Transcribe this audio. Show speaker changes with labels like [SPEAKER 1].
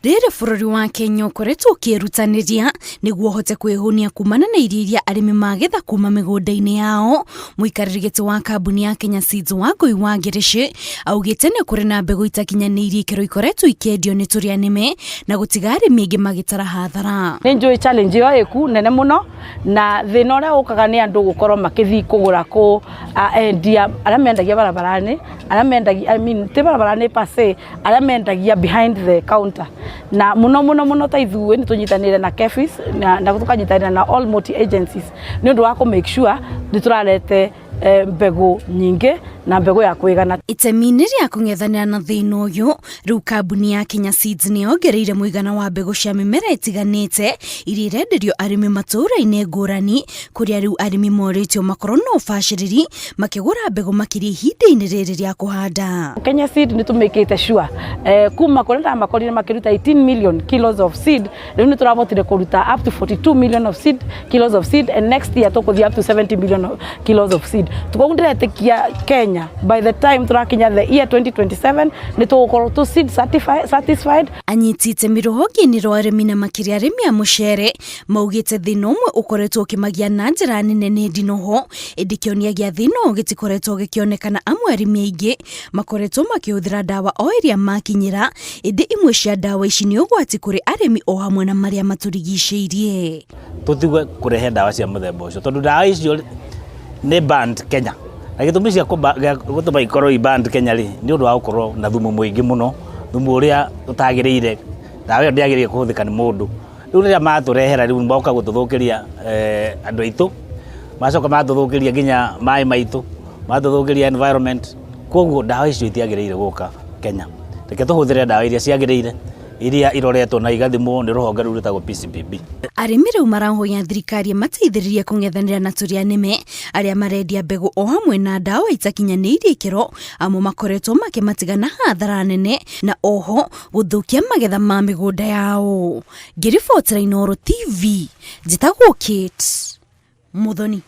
[SPEAKER 1] Rĩrĩ bũrũri wa Kenya ũkoretwo ũkĩĩrutanĩria nĩguo ũhote kwĩhũnia kumana na irio iria arĩmi magetha kuma mĩgũnda-inĩ yao. Mũikarĩri gĩtĩ wa kambuni ya Kenya Seeds Wangũi wa Ngĩrĩcĩ augĩte nĩ kũrĩ na mbegũ itakinyanĩirie ikĩro ikoretwo ikĩendio nĩ tũrĩa nĩme na gũtiga arĩmi aingĩ magĩtara hathara.
[SPEAKER 2] Nĩ njũĩ challenge ĩyo ĩku nene mũno na thĩna ũrĩa ũkaga nĩ andũ gũkorwo makĩthiĩ kũgũra kũ endia arĩa mendagia barabara-inĩ, arĩa mendagia, I mean ti barabara-inĩ per se, arĩa mendagia behind the counter. Na mũno mũno mũno ta ithuĩ nĩ tũnyitanĩire na KEPHIS na tũkanyitanĩra na all multi agencies nĩ ũndũ wa kũ make sure nĩ tũrarete mbegũ nyingĩ na mbegũ ya kũigana.
[SPEAKER 1] Itemi-inĩ rĩa kũng'ethanĩra na thĩna ũyũ, rĩu kambuni ya Kenya Seeds nĩ yongereire mũigana wa mbegũ cia mĩmera ĩtiganĩte iria irenderio arĩmi matũũra-inĩ ngũrani, kũrĩa rĩu arĩmi morĩtio makorwo na ũbacĩrĩri makĩgũra mbegũ makĩria ihinda-inĩ rĩrĩ rĩa kũhanda.
[SPEAKER 2] Kenya Seed nĩ tũmĩkĩte sure kuma kũrĩa ndamakorire makĩruta 18 million kilos of seed, rĩu nĩ tũrahotire kũruta up to 42 million of seed, kilos of seed, and next year tũkũthiĩ up to 70 million kilos of seed. Koguo ndĩretĩkia Kenya by the time tũrakinya the year 2027 nĩ tũgũkorwo tũ seed satisfied.
[SPEAKER 1] Anyiti itemi rũhonge-inĩ rwa arĩmi na makĩria arĩmi a mũcere maugĩte thĩna ũmwe ũkoretwo ũkĩmagia na njĩra nene nĩ ndinoho, ĩndĩ kĩonia gĩa thĩna ũyũ gĩtikoretwo gĩkĩonekana amwe arĩmi aingĩ makoretwo makĩhũthĩra ndawa o ĩrĩa makinyĩra, ĩndĩ imwe cia ndawa ici nĩ ũgwati kũrĩ arĩmi o hamwe na marĩa matũrigicĩirie.
[SPEAKER 3] Tũtige kũrehe ndawa cia mũthemba ũcio tondũ ndawa icio nĩ banned Kenya, na gĩtũmi cia gũtũma ikorwo i banned Kenya rĩ, nĩ ũndũ wa gũkorwo na thumu mũingĩ mũno, thumu ũrĩa ũtagĩrĩire, ndawa ĩyo ndĩagĩrĩire kũhũthĩka nĩ mũndũ. Rĩu rĩrĩa matũrehera rĩu moka gũtũthũkĩria andũ aitũ, macoka matũthũkĩria nginya maĩ maitũ, matũthũkĩria environment, koguo ndawa icio itiagĩrĩire gũka Kenya. Reke tũhũthĩre ndawa iria ciagĩrĩire, iria iroretwo na igathimwo nĩ rũhonge rũu rwĩtagwo PCPB.
[SPEAKER 1] Arĩmi rĩu marahoya thirikari ĩmateithĩrĩrie kũng'ethanĩra na tũrĩa nĩme arĩa marendia mbegũ o hamwe na ndawa itakinyanĩirie ikĩro, amwe makoretwo makĩmatiga na hathara nene na oho gũthũkia magetha ma mĩgũnda yao. Ngĩribotera Inooro TV, njĩtagwo Kate Muthoni.